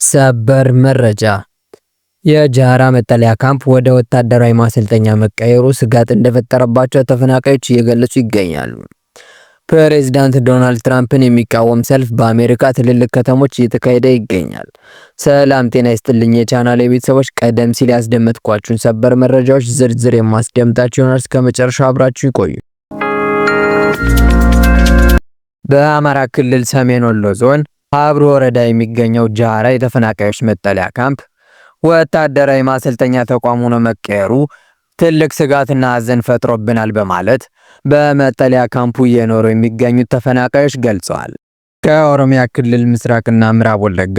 ሰበር መረጃ፣ የጃራ መጠለያ ካምፕ ወደ ወታደራዊ ማሰልጠኛ መቀየሩ ስጋት እንደፈጠረባቸው ተፈናቃዮች እየገለጹ ይገኛሉ። ፕሬዚዳንት ዶናልድ ትራምፕን የሚቃወም ሰልፍ በአሜሪካ ትልልቅ ከተሞች እየተካሄደ ይገኛል። ሰላም ጤና ይስጥልኝ የቻናል የቤተሰቦች፣ ቀደም ሲል ያስደመጥኳችሁን ሰበር መረጃዎች ዝርዝር የማስደምጣችሁ ይሆናል። እስከ መጨረሻው አብራችሁ ይቆዩ። በአማራ ክልል ሰሜን ወሎ ዞን ሀብሩ ወረዳ የሚገኘው ጃራ የተፈናቃዮች መጠለያ ካምፕ ወታደራዊ ማሰልጠኛ ተቋም ሆኖ መቀየሩ ትልቅ ስጋትና ሐዘን ፈጥሮብናል በማለት በመጠለያ ካምፑ እየኖሩ የሚገኙት ተፈናቃዮች ገልጸዋል። ከኦሮሚያ ክልል ምስራቅና ምዕራብ ወለጋ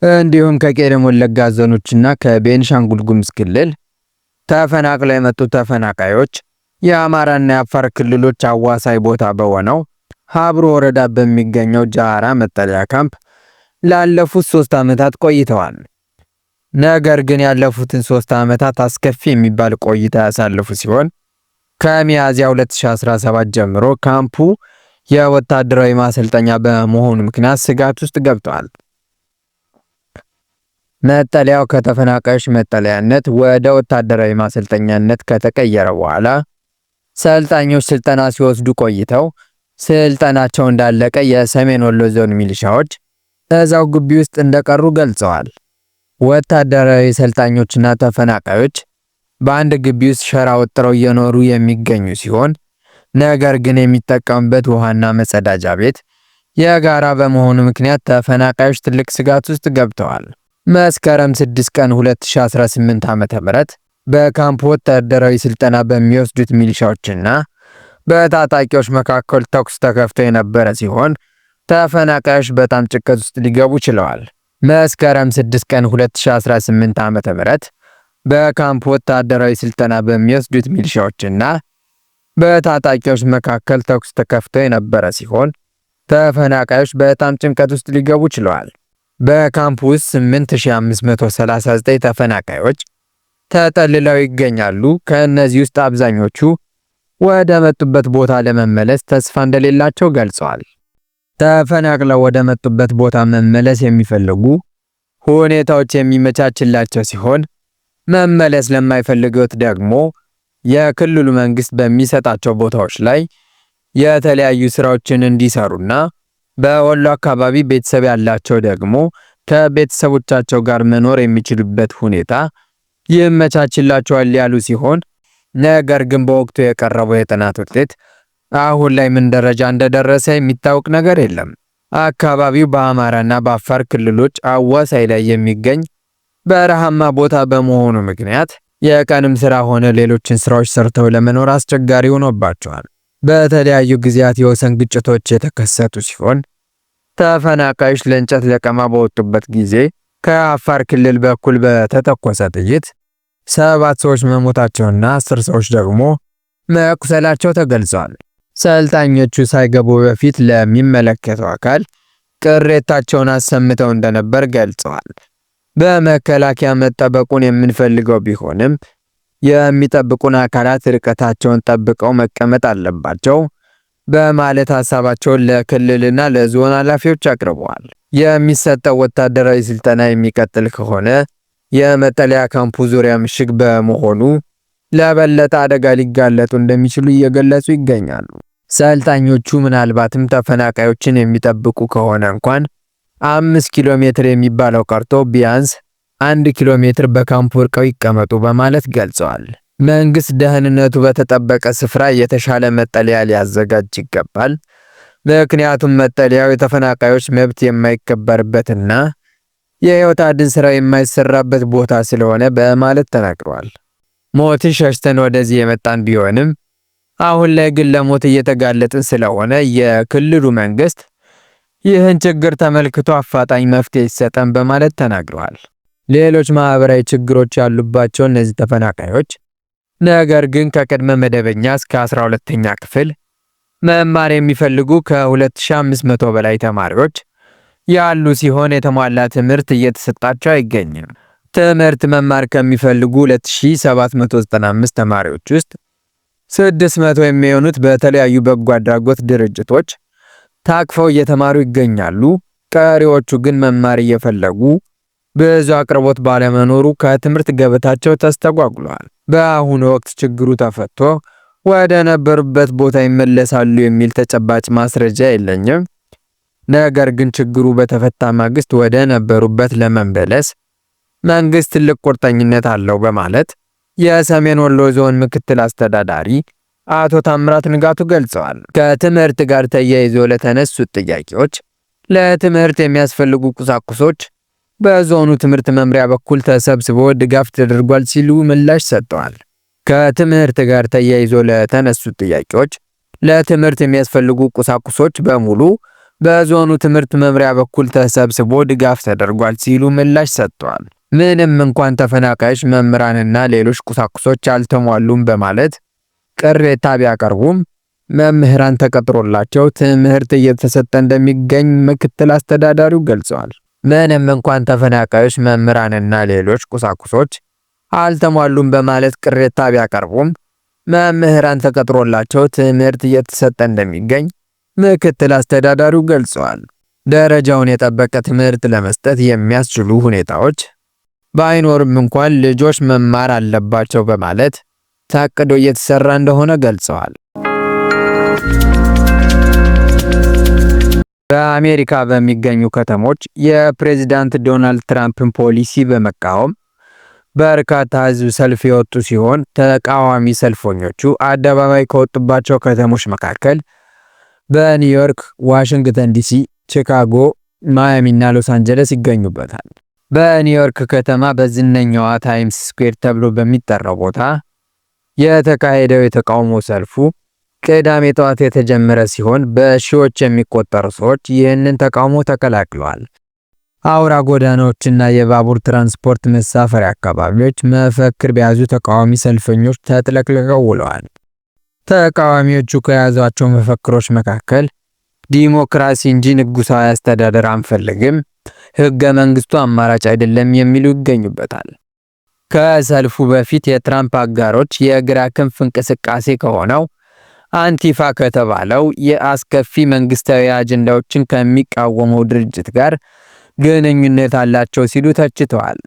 እንዲሁም ከቄለም ወለጋ ዞኖችና ከቤንሻንጉል ጉሙዝ ክልል ተፈናቅለው የመጡ ተፈናቃዮች የአማራና የአፋር ክልሎች አዋሳኝ ቦታ በሆነው ሀብሩ ወረዳ በሚገኘው ጃራ መጠለያ ካምፕ ላለፉት 3 ዓመታት ቆይተዋል። ነገር ግን ያለፉትን 3 ዓመታት አስከፊ የሚባል ቆይታ ያሳለፉ ሲሆን ከሚያዝያ 2017 ጀምሮ ካምፑ የወታደራዊ ማሰልጠኛ በመሆኑ ምክንያት ስጋት ውስጥ ገብተዋል። መጠለያው ከተፈናቃዮች መጠለያነት ወደ ወታደራዊ ማሰልጠኛነት ከተቀየረ በኋላ ሰልጣኞች ስልጠና ሲወስዱ ቆይተው ስልጠናቸው እንዳለቀ የሰሜን ወሎ ዞን ሚሊሻዎች እዛው ግቢ ውስጥ እንደቀሩ ገልጸዋል። ወታደራዊ ሰልጣኞችና ተፈናቃዮች በአንድ ግቢ ውስጥ ሸራ ወጥረው እየኖሩ የሚገኙ ሲሆን ነገር ግን የሚጠቀሙበት ውሃና መጸዳጃ ቤት የጋራ በመሆኑ ምክንያት ተፈናቃዮች ትልቅ ስጋት ውስጥ ገብተዋል። መስከረም 6 ቀን 2018 ዓ.ም በካምፕ ወታደራዊ ስልጠና በሚወስዱት ሚሊሻዎችና በታጣቂዎች መካከል ተኩስ ተከፍቶ የነበረ ሲሆን ተፈናቃዮች በጣም ጭንቀት ውስጥ ሊገቡ ችለዋል። መስከረም 6 ቀን 2018 ዓ.ም በካምፕ ወታደራዊ ስልጠና በሚወስዱት ሚሊሻዎችና በታጣቂዎች መካከል ተኩስ ተከፍቶ የነበረ ሲሆን ተፈናቃዮች በጣም ጭንቀት ውስጥ ሊገቡ ችለዋል። በካምፕ ውስጥ 8539 ተፈናቃዮች ተጠልለው ይገኛሉ። ከእነዚህ ውስጥ አብዛኞቹ ወደ መጡበት ቦታ ለመመለስ ተስፋ እንደሌላቸው ገልጸዋል። ተፈናቅለው ወደ መጡበት ቦታ መመለስ የሚፈልጉ ሁኔታዎች የሚመቻችላቸው ሲሆን መመለስ ለማይፈልጉት ደግሞ የክልሉ መንግስት በሚሰጣቸው ቦታዎች ላይ የተለያዩ ስራዎችን እንዲሰሩና በወሎ አካባቢ ቤተሰብ ያላቸው ደግሞ ከቤተሰቦቻቸው ጋር መኖር የሚችሉበት ሁኔታ ይመቻችላቸዋል ያሉ ሲሆን ነገር ግን በወቅቱ የቀረበው የጥናት ውጤት አሁን ላይ ምን ደረጃ እንደደረሰ የሚታወቅ ነገር የለም። አካባቢው በአማራና በአፋር ክልሎች አዋሳኝ ላይ የሚገኝ በረሃማ ቦታ በመሆኑ ምክንያት የቀንም ስራ ሆነ ሌሎችን ስራዎች ሰርተው ለመኖር አስቸጋሪ ሆኖባቸዋል። በተለያዩ ጊዜያት የወሰን ግጭቶች የተከሰቱ ሲሆን ተፈናቃዮች ለእንጨት ለቀማ በወጡበት ጊዜ ከአፋር ክልል በኩል በተተኮሰ ጥይት ሰባት ሰዎች መሞታቸውና 10 ሰዎች ደግሞ መቁሰላቸው ተገልጿል። ሰልጣኞቹ ሳይገቡ በፊት ለሚመለከተው አካል ቅሬታቸውን አሰምተው እንደነበር ገልጸዋል። በመከላከያ መጠበቁን የምንፈልገው ቢሆንም የሚጠብቁን አካላት ርቀታቸውን ጠብቀው መቀመጥ አለባቸው በማለት ሀሳባቸውን ለክልልና ለዞን ኃላፊዎች አቅርበዋል። የሚሰጠው ወታደራዊ ስልጠና የሚቀጥል ከሆነ የመጠለያ ካምፑ ዙሪያ ምሽግ በመሆኑ ለበለጠ አደጋ ሊጋለጡ እንደሚችሉ እየገለጹ ይገኛሉ። ሰልጣኞቹ ምናልባትም ተፈናቃዮችን የሚጠብቁ ከሆነ እንኳን 5 ኪሎ ሜትር የሚባለው ቀርቶ ቢያንስ 1 ኪሎ ሜትር በካምፑ ርቀው ይቀመጡ በማለት ገልጸዋል። መንግስት ደህንነቱ በተጠበቀ ስፍራ የተሻለ መጠለያ ሊያዘጋጅ ይገባል። ምክንያቱም መጠለያው የተፈናቃዮች መብት የማይከበርበትና የህይወት አድን ስራ የማይሰራበት ቦታ ስለሆነ በማለት ተናግረዋል። ሞትን ሸሽተን ወደዚህ የመጣን ቢሆንም አሁን ላይ ግን ለሞት እየተጋለጥን ስለሆነ የክልሉ መንግስት ይህን ችግር ተመልክቶ አፋጣኝ መፍትሄ ይሰጠን በማለት ተናግረዋል። ሌሎች ማህበራዊ ችግሮች ያሉባቸው እነዚህ ተፈናቃዮች ነገር ግን ከቅድመ መደበኛ እስከ 12ኛ ክፍል መማር የሚፈልጉ ከ2500 በላይ ተማሪዎች ያሉ ሲሆን የተሟላ ትምህርት እየተሰጣቸው አይገኝም። ትምህርት መማር ከሚፈልጉ 2795 ተማሪዎች ውስጥ 600 የሚሆኑት በተለያዩ በጎ አድራጎት ድርጅቶች ታቅፈው እየተማሩ ይገኛሉ። ቀሪዎቹ ግን መማር እየፈለጉ ብዙ አቅርቦት ባለመኖሩ ከትምህርት ገበታቸው ተስተጓጉለዋል። በአሁኑ ወቅት ችግሩ ተፈቶ ወደ ነበሩበት ቦታ ይመለሳሉ የሚል ተጨባጭ ማስረጃ የለኝም። ነገር ግን ችግሩ በተፈታ ማግስት ወደ ነበሩበት ለመመለስ መንግስት ትልቅ ቁርጠኝነት አለው በማለት የሰሜን ወሎ ዞን ምክትል አስተዳዳሪ አቶ ታምራት ንጋቱ ገልጸዋል። ከትምህርት ጋር ተያይዞ ለተነሱት ጥያቄዎች ለትምህርት የሚያስፈልጉ ቁሳቁሶች በዞኑ ትምህርት መምሪያ በኩል ተሰብስቦ ድጋፍ ተደርጓል ሲሉ ምላሽ ሰጥተዋል። ከትምህርት ጋር ተያይዞ ለተነሱት ጥያቄዎች ለትምህርት የሚያስፈልጉ ቁሳቁሶች በሙሉ በዞኑ ትምህርት መምሪያ በኩል ተሰብስቦ ድጋፍ ተደርጓል ሲሉ ምላሽ ሰጥተዋል። ምንም እንኳን ተፈናቃዮች መምህራንና ሌሎች ቁሳቁሶች አልተሟሉም በማለት ቅሬታ ቢያቀርቡም መምህራን ተቀጥሮላቸው ትምህርት እየተሰጠ እንደሚገኝ ምክትል አስተዳዳሪው ገልጸዋል። ምንም እንኳን ተፈናቃዮች መምህራንና ሌሎች ቁሳቁሶች አልተሟሉም በማለት ቅሬታ ቢያቀርቡም መምህራን ተቀጥሮላቸው ትምህርት እየተሰጠ እንደሚገኝ ምክትል አስተዳዳሪው ገልጸዋል። ደረጃውን የጠበቀ ትምህርት ለመስጠት የሚያስችሉ ሁኔታዎች ባይኖርም እንኳን ልጆች መማር አለባቸው በማለት ታቅዶ እየተሰራ እንደሆነ ገልጸዋል። በአሜሪካ በሚገኙ ከተሞች የፕሬዝዳንት ዶናልድ ትራምፕን ፖሊሲ በመቃወም በርካታ ሕዝብ ሰልፍ የወጡ ሲሆን ተቃዋሚ ሰልፈኞቹ አደባባይ ከወጡባቸው ከተሞች መካከል በኒውዮርክ፣ ዋሽንግተን ዲሲ፣ ቺካጎ፣ ማያሚ እና ሎስ አንጀለስ ይገኙበታል። በኒውዮርክ ከተማ በዝነኛዋ ታይምስ ስኩዌር ተብሎ በሚጠራው ቦታ የተካሄደው የተቃውሞ ሰልፉ ቅዳሜ ጠዋት የተጀመረ ሲሆን በሺዎች የሚቆጠሩ ሰዎች ይህንን ተቃውሞ ተቀላቅለዋል። አውራ ጎዳናዎችና የባቡር ትራንስፖርት መሳፈሪያ አካባቢዎች መፈክር በያዙ ተቃዋሚ ሰልፈኞች ተጥለቅልቀው ውለዋል። ተቃዋሚዎቹ ከያዟቸው መፈክሮች መካከል ዲሞክራሲ እንጂ ንጉሳዊ አስተዳደር አንፈልግም፣ ህገ መንግስቱ አማራጭ አይደለም የሚሉ ይገኙበታል። ከሰልፉ በፊት የትራምፕ አጋሮች የግራ ክንፍ እንቅስቃሴ ከሆነው አንቲፋ ከተባለው የአስከፊ መንግስታዊ አጀንዳዎችን ከሚቃወመው ድርጅት ጋር ግንኙነት አላቸው ሲሉ ተችተዋል።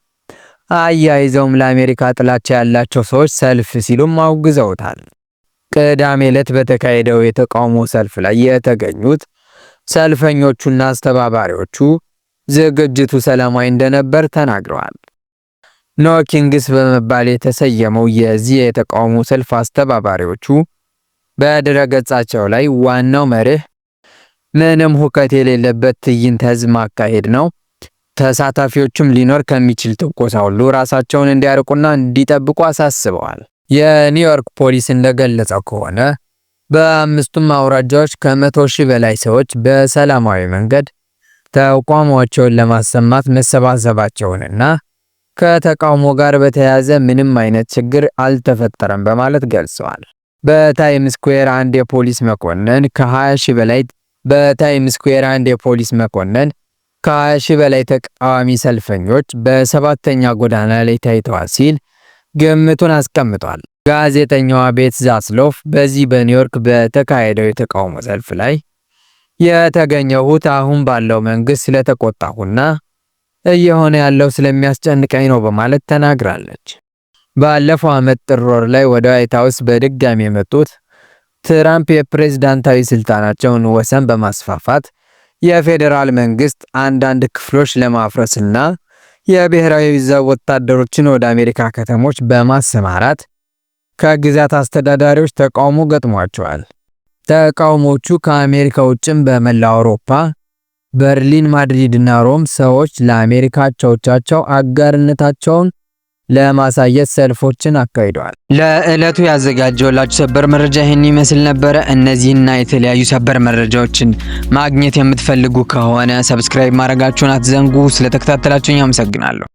አያይዘውም ለአሜሪካ ጥላቻ ያላቸው ሰዎች ሰልፍ ሲሉም አውግዘውታል። ቅዳሜ ዕለት በተካሄደው የተቃውሞ ሰልፍ ላይ የተገኙት ሰልፈኞቹና አስተባባሪዎቹ ዝግጅቱ ሰላማዊ እንደነበር ተናግረዋል። No Kings በመባል የተሰየመው የዚህ የተቃውሞ ሰልፍ አስተባባሪዎቹ በድረገጻቸው ላይ ዋናው መርህ ምንም ሁከት የሌለበት ትዕይንተ ህዝብ ማካሄድ ነው። ተሳታፊዎቹም ሊኖር ከሚችል ትንኮሳ ሁሉ ራሳቸውን እንዲያርቁና እንዲጠብቁ አሳስበዋል። የኒውዮርክ ፖሊስ እንደገለጸው ከሆነ በአምስቱም አውራጃዎች ከ100,000 በላይ ሰዎች በሰላማዊ መንገድ ተቃውሟቸውን ለማሰማት መሰባሰባቸውንና ከተቃውሞ ጋር በተያያዘ ምንም አይነት ችግር አልተፈጠረም በማለት ገልጸዋል። በታይም ስኩዌር አንድ የፖሊስ መኮንን ከ20 ሺህ በላይ በታይም ስኩዌር አንድ የፖሊስ መኮንን ከ20 ሺህ በላይ ተቃዋሚ ሰልፈኞች በሰባተኛ ጎዳና ላይ ታይተዋል ሲል ግምቱን አስቀምጧል። ጋዜጠኛዋ ቤት ዛስሎፍ በዚህ በኒውዮርክ በተካሄደው የተቃውሞ ሰልፍ ላይ የተገኘሁት አሁን ባለው መንግስት ስለተቆጣሁና እየሆነ ያለው ስለሚያስጨንቀኝ ነው በማለት ተናግራለች። ባለፈው ዓመት ጥር ወር ላይ ወደ ዋይት ሀውስ በድጋሚ የመጡት ትራምፕ የፕሬዝዳንታዊ ስልጣናቸውን ወሰን በማስፋፋት የፌዴራል መንግስት አንዳንድ ክፍሎች ለማፍረስና የብሔራዊ ዘብ ወታደሮችን ወደ አሜሪካ ከተሞች በማሰማራት ከግዛት አስተዳዳሪዎች ተቃውሞ ገጥሟቸዋል። ተቃውሞቹ ከአሜሪካ ውጭም በመላው አውሮፓ በርሊን፣ ማድሪድ እና ሮም ሰዎች ለአሜሪካ አቻዎቻቸው አጋርነታቸውን ለማሳየት ሰልፎችን አካሂደዋል። ለዕለቱ ያዘጋጀውላችሁ ሰበር መረጃ ይህን ይመስል ነበረ። እነዚህና የተለያዩ ሰበር መረጃዎችን ማግኘት የምትፈልጉ ከሆነ subscribe ማድረጋችሁን አትዘንጉ። ስለተከታተላችሁኝ አመሰግናለሁ።